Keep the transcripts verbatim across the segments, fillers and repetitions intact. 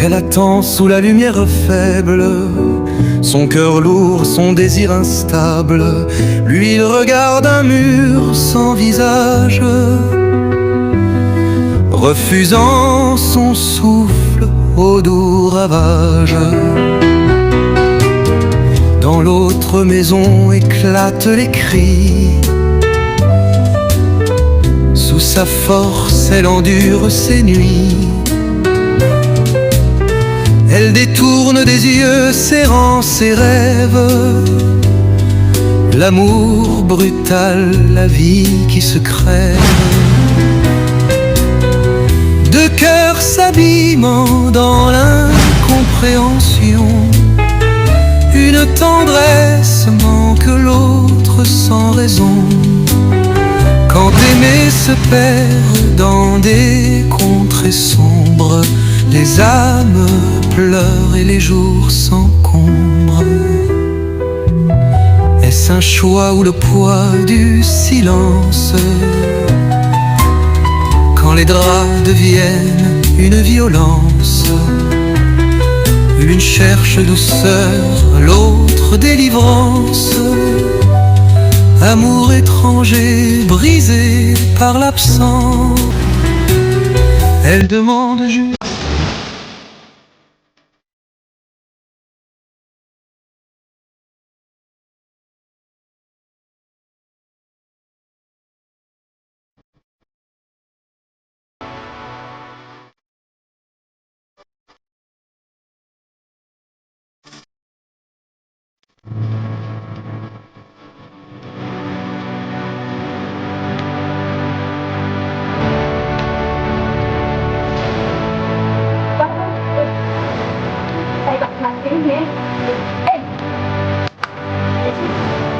Elle attend sous la lumière faible, son cœur lourd, son désir instable. Lui, il regarde un mur sans visage, refusant son souffle au doux ravage. Dans l'autre maison éclatent les cris. Sous sa force, elle endure ses nuits. Elle détourne des yeux s'errant ses rêves. L'amour brutal, la vie qui se crève. Deux cœurs s'abîmant dans l'incompréhension. Une tendresse manque l'autre sans raison. Quand aimer se perd dans des contrées sombres, les âmes pleurent et les jours s'encombrent. Est-ce un choix ou le poids du silence ? Quand les draps deviennent une violence, l'une cherche douceur, l'autre délivrance. Amour étranger, brisé par l'absence. Elle demande juste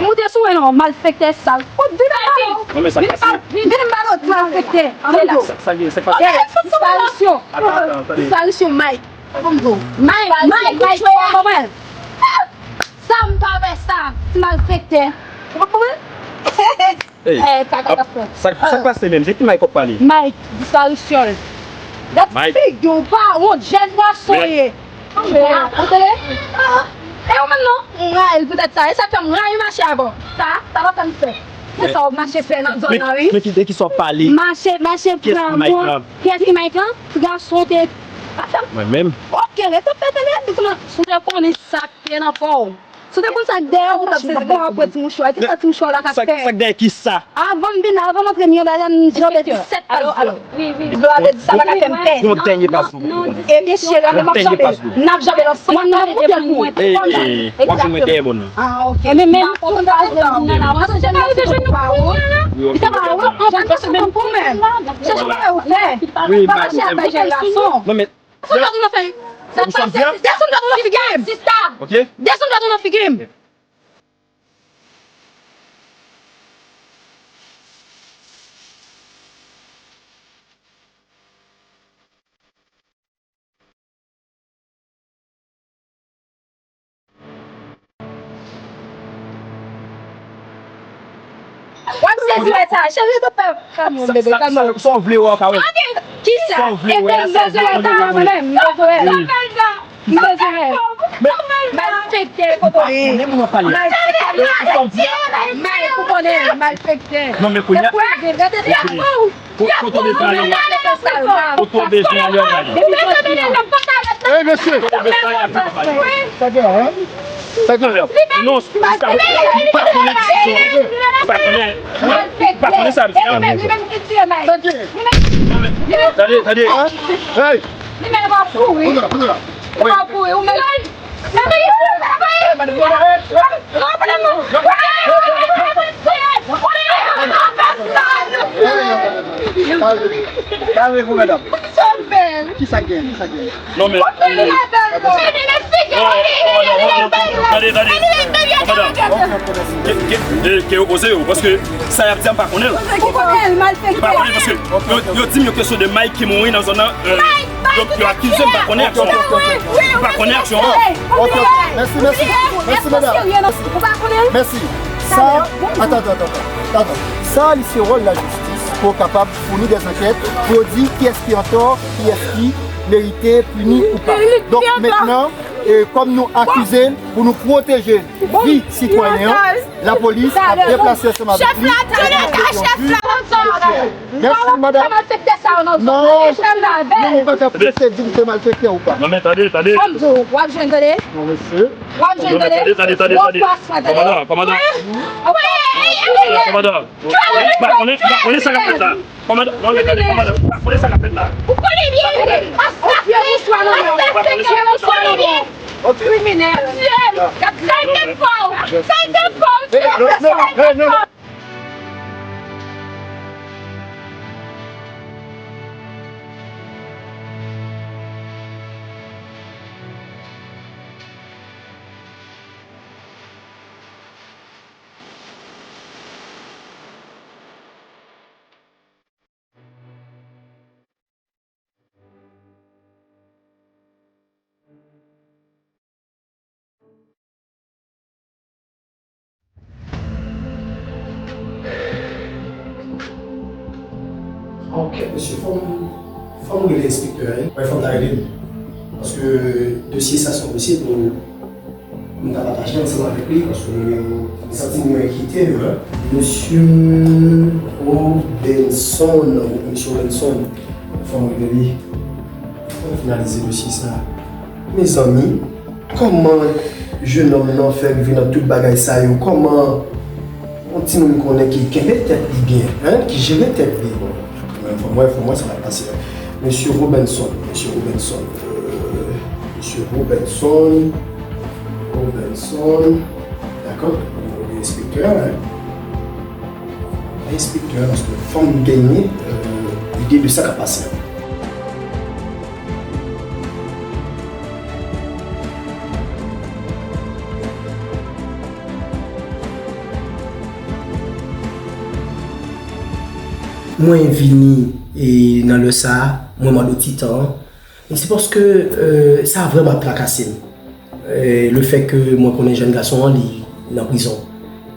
Moute sou mwen non, malfektè sal. Vin pa, vin pa, vin pa, malfektè. Sa, sa, sa, sa, sa, disparisyon. Disparisyon Mike. Mike, Mike, Mike, Mike, sa m pa fè sa. Ti malfektè. Ou pa konprann? Ey, eh, pa ka fè. Sa, sa k pase menm? Se ki Mike k ap pale? Mike, disparisyon. Gad figi w, pa wont, jèn gason ye. Ou tande? E ou menm non? M rayi l poutèt sa. E sa k fè m rayi mache avè w. Sa, sa pa fè m fè. Se sa w ap mache fè nan zòn nan, wi. Men ki, de ki sa w ap pale? Mache, mache pran mwen. Kiyès ki Mike lan? Ti gason te. Mwen menm. Ok, ret ap fè tande. Si w te konnen sa k te nan kò w. Si w te konn sa k dèyè w, ou t ap sezi kòman w ap pran ti mouchwa. Ki sa ti mouchwa w la ka fè? Sa k dèyè ki sa? Avan m vin, avan m antre Miranda, m janbe disèt pas dlo. Dlo a vle di sa pa ka fè m pè. Yon dènye pas dlo. E mesye la, m ap janbe. N ap janbe l ansanm. Mwen, mwen, mwen, mwen. Ey, ey, w ap jwenn mwen dèyè mòn nan. Ah, ok. E men, men, m ap kontan sa. Mwen, se pa ou. Li te pa ou. Anfèt, se pa ou menm. Se sa ou fè. Wi, pa mache avèk jèn gason. Non, men Desann dwa nou nan figi m. Desann dwa nou nan figi m. Sista. Ok? Desann dwa nou nan figi m. W ap sezi wè sa. Cheri, ret ap fè kalm ou, bebe, kalm ou. Sa w vle wè, w ka wè. Kisa? Sa w vle wè, sa w vle wè. M bezwen wè sa mwen menm, m bezwen wè. M bezwen wè. Malfektè, kote w ye? Malfektè. Malfektè, ou konnen, malfektè. Non, men kounye a. Gade, gade. Kote w bezwen ale? Kote w bezwen ale, w ale. Ey, mesye! Kote w bezwen ale, w ale. Sa gen, hein? Sa gen, hein? Non, sa, ou pa konnen ki sa. Ou pa konnen. Ou pa konnen sa, mesye. Sa gen. Tande, tande. Hey! Kote la, kote la? Wi. Kalme, kalme, madam. Kisa gen? Kisa gen? Non, men. Non, non, non, non. Tande, tande. Madam. Ke, ke, ke, ke w poze yo, paske sa y ap di a, m pa konnen l. Ou konnen l, malfektè. M pa konnen, paske yo, yo di m yon kesyon de Mike ki mouri nan zòn nan, euh, Donk, yo akize m, m pa konnen aksyon an. M pa konnen aksyon an. Ok, ok. Mèsi, mèsi. Mèsi, medam. Mèsi. Sa, atann, atann, atann, atann. Sa, li se wòl lajistis pou yo kapab founi dè ankèt, pou yo di kiyès ki antò, kiyès ki merite pini ou pa. Donk, mentnan, e, kòm nou akize l, pou nou pwoteje vi sitwayen an, lapolis ap deplase ansanm avèk li. Chèf la, chèf la. Mèsi, madam. Non, nou pa ka prese di m se malfektè ou pa. Non, men tande, tande. W ap jwenn, tande. Non, mesye. W ap jwenn, tande. Tande, tande, tande, tande. Kòmandan, kòmandan. Kòmandan. M pa konnen, m pa konnen sa k ap fèt la. Kòmandan, non, men tande, kòmandan. M pa konnen sa k ap fèt la. Ou konnen byen. Ou konnen byen. Kriminèl. Sa l te fè w. Sa l te fè w. Ok, mesye, fò m, fò m rele enspektè a, wi. Wi, fò m ta rele l. Paske dosye sa se yon dosye pou m ta pataje ansanm avèk li, paske mwen menm, m santi m enkyete, wi. Mesye Robenson, mesye Robenson, fò m rele li. Fò m finalize dosye sa. Mezanmi, kòman jenòm nan fè rive nan tout bagay sa yo? Kòman yon timoun konnen ki kenbe tèt li byen, en, ki jere tèt li? Bon, fò m wè, fò m wè sa k ap pase la. Mesye Robenson, mesye Robenson, euh, mesye Robenson, Robenson, dakò, enspektè, en. Enspektè, paske fò m genyen, euh, ide de sa k ap pase la. Mwen vini, e, nan lè sa a, mwen mande w ti tan an. E se paske, euh, sa vrèman ap trakase m. Euh, le fait que mwen konnen jèn gason an, li nan prizon.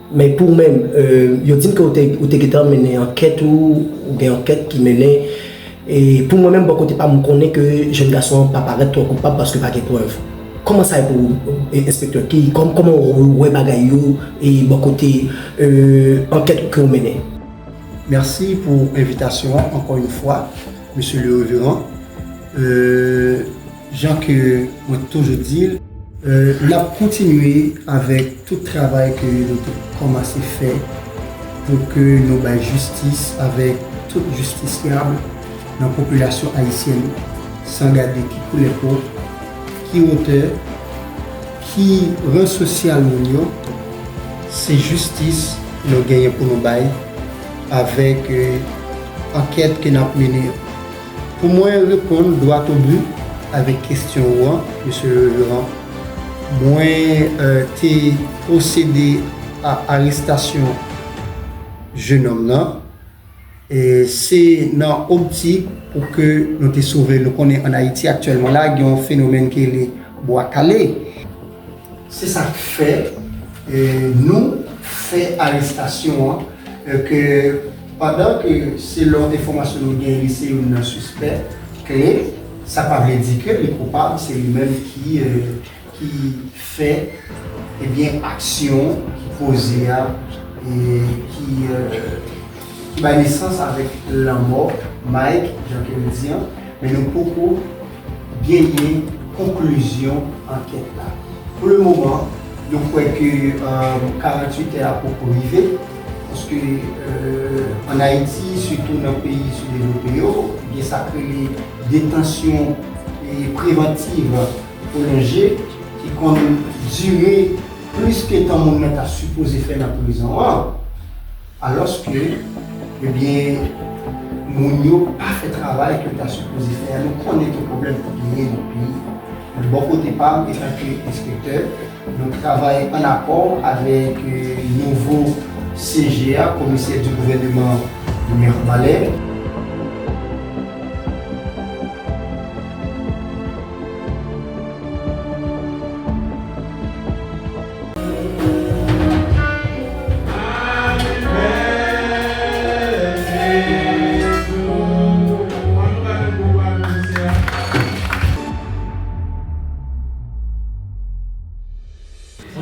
Men pou w menm, euh, yo di m ke w te, ou te gentan mennen ankèt ou, ou gen ankèt ki mennen. E pou mwen menm, bò kote pa m, m konnen ke jèn gason an pa parèt twò koupab paske pa gen prèv. Kòman sa ye pou ou, e, enspektè? Ki, kòm, kòman w wè bagay yo, e bò kote, euh, ankèt ke w mennen? Mèsi pou envitasyon an, ankò yon fwa, mesye le reveran. Euh, jan ke mwen toujou di l, euh, n ap kontinye avèk tout travay ke nou te kòmanse fè pou ke nou bay jistis avèk tout jistisyab nan popilasyon ayisyèn, san gade ki koulè po, ki wotè, ki ran sosyal moun yo, se jistis nou genyen pou nou bay avèk, euh, ankèt ke n ap mennen an. Pou mwen reponn dwat o bi avèk kesyon ou an, mesye le reveran, mwen, euh, te pwosede a arestasyon jennonm nan. E se nan optik pou ke nou te sove. Nou konnen ann Ayiti aktyèlman la, gen yon fenomèn ki rele bwa kale. Se sa k fè, e, nou fè arestasyon an, e, ke pandan ke, selon enfòmasyon nou genyen, li se youn nan sispè kle, sa pa vle di ke li koupab, se li menm ki, e, ki fè, ebyen, aksyon ki poze a, e ki, e, ki bay nesans avèk lanmò Mike, jan ke yo di an, men nou poko genyen konklizyon ankèt la. Pou le moman, nou kwè ke, e, karanntuit è a poko rive, paske, e, ann Ayiti, sitou nan peyi sidevlope yo, gen sa k rele detansyon, e, prevantiv pwolonje ki konn dire plis ke tan moun nan ta sipoze fè nan prizon an, alòske, ebyen, moun yo pa fè travay ke yo ta sipoze fè a. Nou konnen ki pwoblèm ki genyen nan peyi a. Bò kote pa m, etanke enspektè, nou travay ann akò avèk, e, nouvo C G a, Commissaire du Gouvernement, Mirebalais.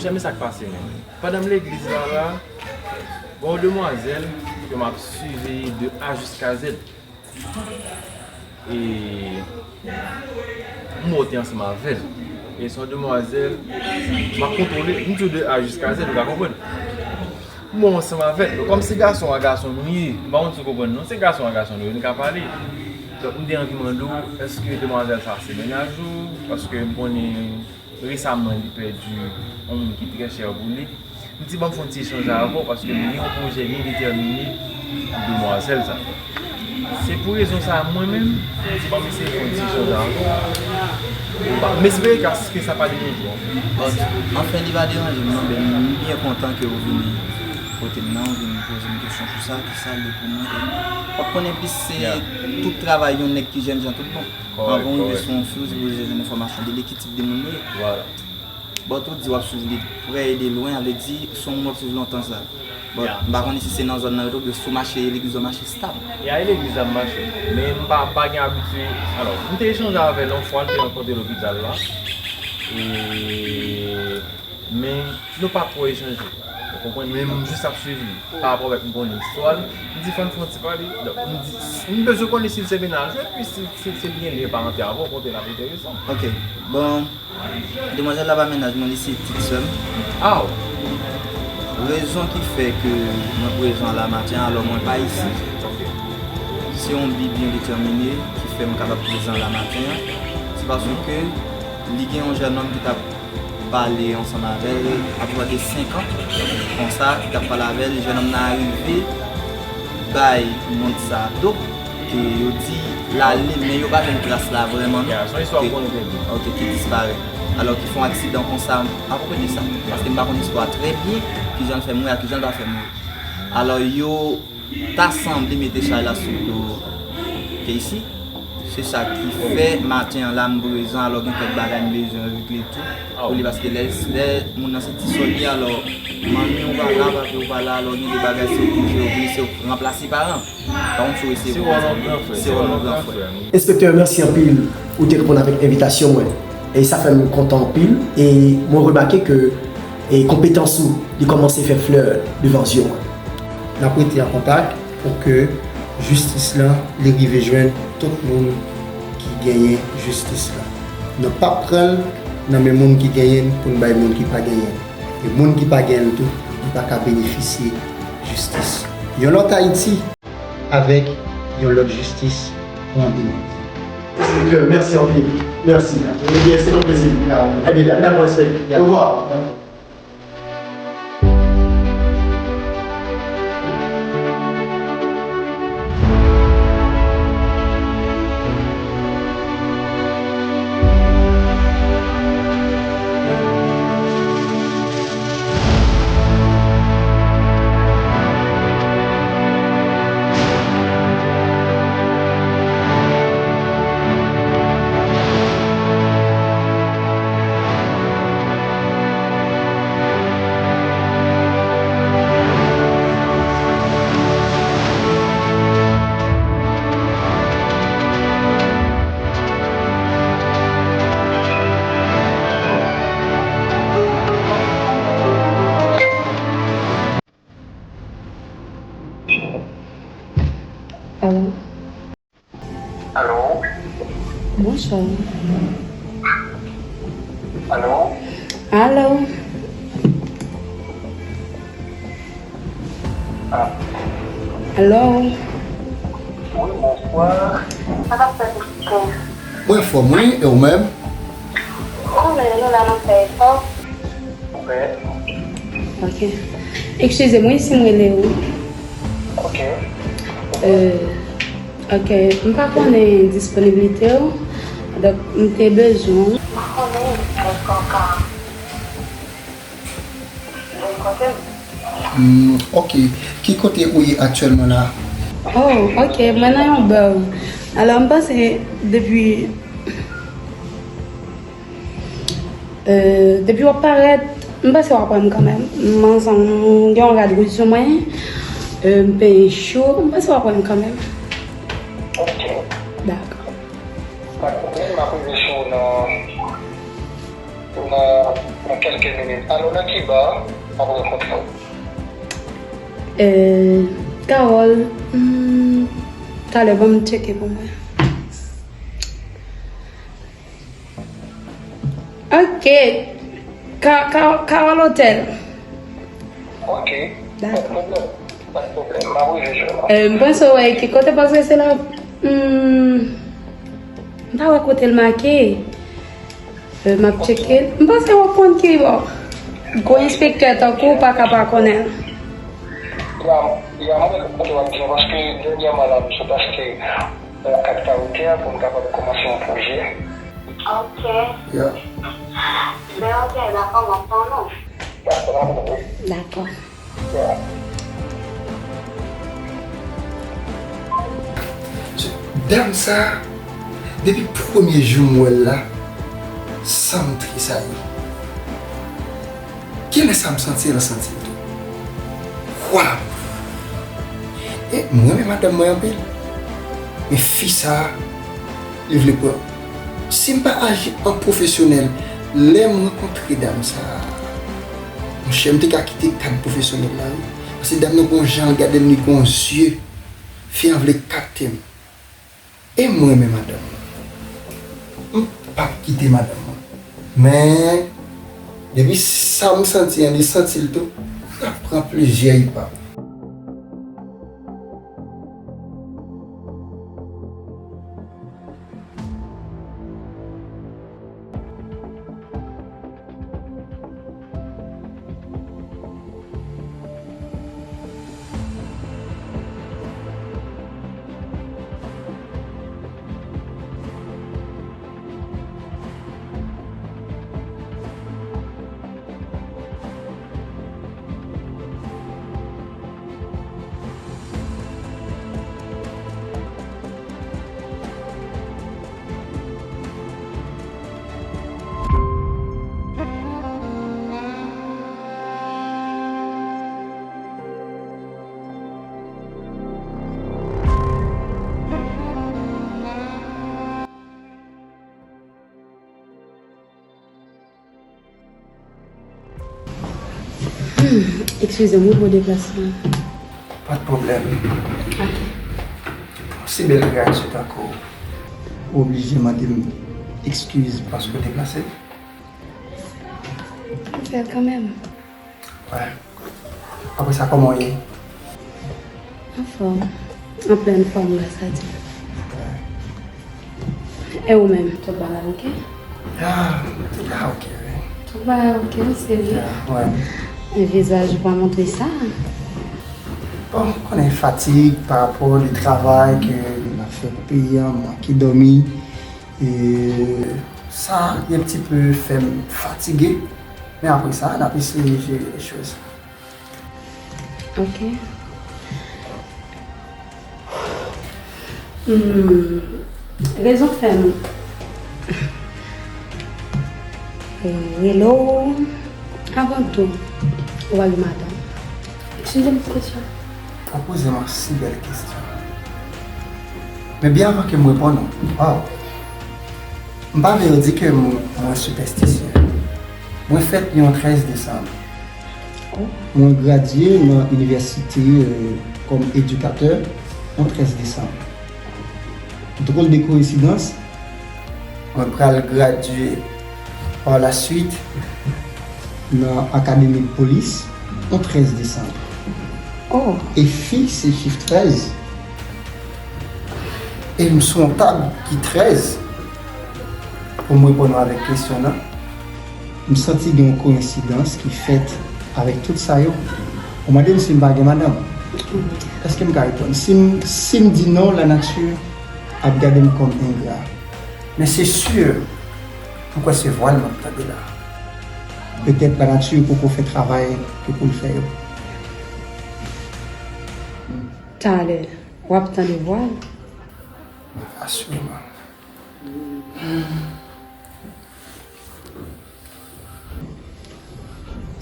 Chè, men sa k pase menm. Pandan m legliz la la, gen yon demwazèl ke m ap siveye de A jiska Z. E m wè w te ansanm avè l. E se yon demwazèl, m ap kontwole, m di w de A jiska Z, ou ka konprann. M wè w ansanm avè l. Kòm se gason a gason nou ye, m pa konn si w konprann non, se gason a gason nou ye, nou ka pale. Donk, m te anvi mande w, èske demwazèl sa se mennaj ou? Paske m konnen resaman li pèdi yon moun ki trè chè pou li. M di ban m fè yon ti echanj avè w paske m gen yon pwojè byen detèmine pou demwazèl sa. Se pou rezon sa a mwen menm, m di ban m eseye fè yon ti echanj avè w. M espere ke sa pa deranje w. But, anfen, li pa deranje m non, men m byen kontan ke w vin kote m nan, w vin poze m kesyon sou sa, ki sa l ye pou mwen. E w ap konnen plis se tout travay yon nèg ki jènjan tout bon. Anvan w rive sou yon fi, w sipoze jwenn enfòmasyon de li, ki tip de moun li ye. But ou di w ap swiv li prè e de lwen, sa vle di se yon moun w ap swiv lontan sa. But m pa konnen si se nan zòn nan yo tou, oubyen si w mache legliz ou mache stab. Ya, e legliz la m mache. Men m pa, pa gen abitye. Alò, m te echanje avè l yon fwa, l te rankontre lopital la. E, men nou pa twò echanje. Ou konprann? Men m jis ap swiv li. Pa rapò avèk m konnen istwa l. M di fò n fè yon ti pale. Donk, m di, m bezwen konnen si l se mennaj ou, epi si, si, si l gen lyen parante avè w, kote l ap enterese m. Ok. Bon, demwazèl la pa mennaj mwen, li se tit sè m. Aw! Rezon ki fè ke mwen prezan la maten an, alò mwen pa isi. Se yon bi byen detèmine ki fè m kapab prezan la maten an. Se paske li gen yon jènòm ki t ap pale ansanm avè l apeprè de senk an, konsa, ki t ap pale avè l, jènòm nan rive bay mont sa do, ke yo di l ale, men yo pa jwenn tras la vrèman non. Ya, se yon istwa m konnen trè byen. Ok, ki disparèt. Alò ki fè yon aksidan konsa, apeprè de sa, paske m pa konn istwa trè byen, kijan l fè mouri ak kijan l pa fè mouri. Alò yo ta sanble mete chay la sou do Keysi. Se sa ki fè maten an la m prezan, alò gen kèk bagay m bezwen regle tou pou li, paske lè, lè moun nan se ti sòl li, alò manmi ou pa la, papi ou pa la, alò gen de bagay se ou ki jere, ou ki se ou ranplase paran. Pa konn si w eseye konprann sa. Se wòl yon gran frè. Enspektè, mèsi anpil ou te reponn avèk envitasyon mwen. E sa fè m kontan anpil. E mwen remake ke e konpetans ou li kòmanse fè flè devan zye mwen. N ap rete an kontak pou ke jistis lan li rive jwenn tout moun ki genyen jistis lan. Nou p ap pran l nan men moun ki genyen l pou n bay moun ki pa genyen l. E moun ki pa genyen l tou, li pa ka benefisye jistis. Yon lòt Ayiti avèk yon lòt jistis pou yon Ayiti. Mèsi anpil. Mèsi. Ebyen, se yon plezi. Ebyen, dakò, respè. Au revoir. Alo? Alo? Bonswa. Alo? Alo? Ah. Alo? Wi, bonswa. Sa k ap fèt, mesye? Mwen anfòm, wi, e ou menm? Ou menm, nou la, n ap fè efò. Ok. Eskize m wi si m rele ou. Ok. Euh, ok, m pa konnen disponiblite w, donk m te bezwen w. M pa konnen èske w ka rankontre m. Hmm, ok. Ki kote ou ye aktyèlman la? Oh, ok, mwen nan yon bar. Alò, m panse depi Euh, depi w ap parèt, m panse w ap wè m kanmenm. M ansanm, m gen yon rad wouj sou mwen. Euh, m penyen cho, m panse w ap wè m kanmenm. Ok. Dakò. Pa gen pwoblèm, m ap rive sou ou nan, nan, nan kèlke minit. Alò, nan ki ba w ap rankontre w? Euh, Carole, hmm, talè, ban m tcheke pou mwen. Ok. Ka, ka, Carole Hotel. Ok. Dakò. Pa t pwoblèm. Pa t pwoblèm. M ap rive jwenn ou. Euh, m panse w wè ki kote, paske se la. Hmm, m pa wè kote l make. Euh, m ap tcheke l. M panse w ap konn ki bò. Gwo enspektè tankou w pa ka pa konnen l. Ya, ya, mwen konn kote w ap di a, paske dènyèman la, m sot achte yon kat kawotè pou m kapab kòmanse yon pwojè. Ok. Ya. Ben, ok, dakò, m ap tann ou. Dakò, m ap tann ou. Dakò. Ya. Dam sa, depi premye jou m wè l la, san m tresayi. Genlè sa m santi l, m santi l tou. Waw! E mwen renmen madanm mwen anpil. Men fi sa, li vle pran. Si m pa aji an pwofesyonèl, lè m rankontre dam sa, monchè, m te ka kite kad pwofesyonèl la, wi. Paske dam nan gon jan l gade m, li gon zye. Fi an vle kapte m. E mwen renmen madanm mwen. M p ap kite madanm mwen. Men, depi sa m santi an, li santi l tou, n ap pran plizyè ipam. Eskize m wi pou deplasman. Pa t pwoblèm. Ok. Si bèl kreatè tankou w oblije mande m eskiz paske w deplase? M fè l kanmenm. Wè. Apre sa, kòman w ye? Anfòm. An plèn fòm, gras a Dye. E ou menm, tout bagay oke? Ah, tout bagay oke, wi. Tout bagay oke, wi, serye? Ya, wè. Men vizaj ou pa montre sa. Bon, ou konnen fatig pa rapò de travay ke n ap fè pou peyi a, manke dòmi. E sa, yon ti pe fè m fatige. Men apre sa, n ap eseye jere lechòz. Ok. Hmm, rezon k fè m rele w, avan tou, ou pa gen madanm. Eskize m pou kesyon. Ou poze m yon si bèl kesyon. Men byen avan ke m reponn ou, waw! M pa vle yo di ke m, mwen sipèstisye. Mwen fèt yon trèz desanm. Mwen gradye nan inivèsite, euh, kòm edikatè yon trèz desanm. Drôle de coïncidence, mwen pral gradye par la suite nan akademi polis yon trèz desanm. Oh. E fi se chif trèz. E m sou yon tab ki trèz. Pou m reponn ou avèk kesyon nan, m santi gen yon koyensidans ki fèt avèk tout sa yo. Ou mande m si m pa gen madanm. Èske m ka reponn? Si m, si m di non, lanati ap gade m kòm engra. Men se si, m kwè se vwa l m ap tande la. Petèt lanati poko fè travay ke pou l fè yo. Talè, w ap tande vwa l. Asireman.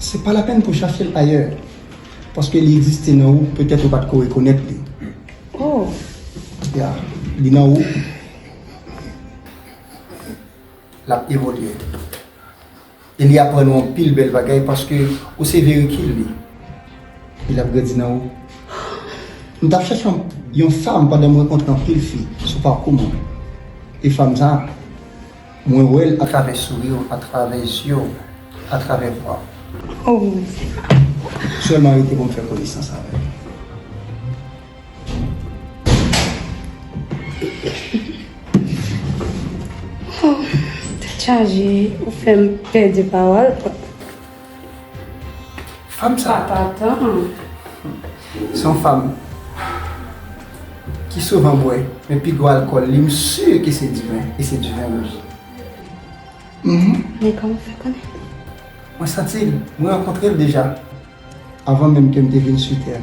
Se pa lapèn pou chache l ayè, paske li egziste nan ou, petèt ou pa t ko rekonèt li. Oh. Ya, li nan ou. L ap evolye. E li aprann ou anpil bèl bagay paske ou se verikil li. E l ap grandi nan ou. M t ap chèche yon, yon fanm pandan m rankontre anpil fi sou pakou mwen. E fanm sa, mwen wè l atravè souri w, atravè zye w, atravè vwa w. Oh, Bondye. Sèlman rete pou m fè konesans avè l. Oh, tèt chaje, ou fè m pèdi pawòl. Fanm sa. Patatan. Se yon fanm ki souvan bwè, men pi gwo alkòl li, m si ke se diven, e se diven wouj. Mhm. Men kòman w fè konnen? Mwen santi l, mwen rankontre l deja. Avan menm ke m te vin sou tè.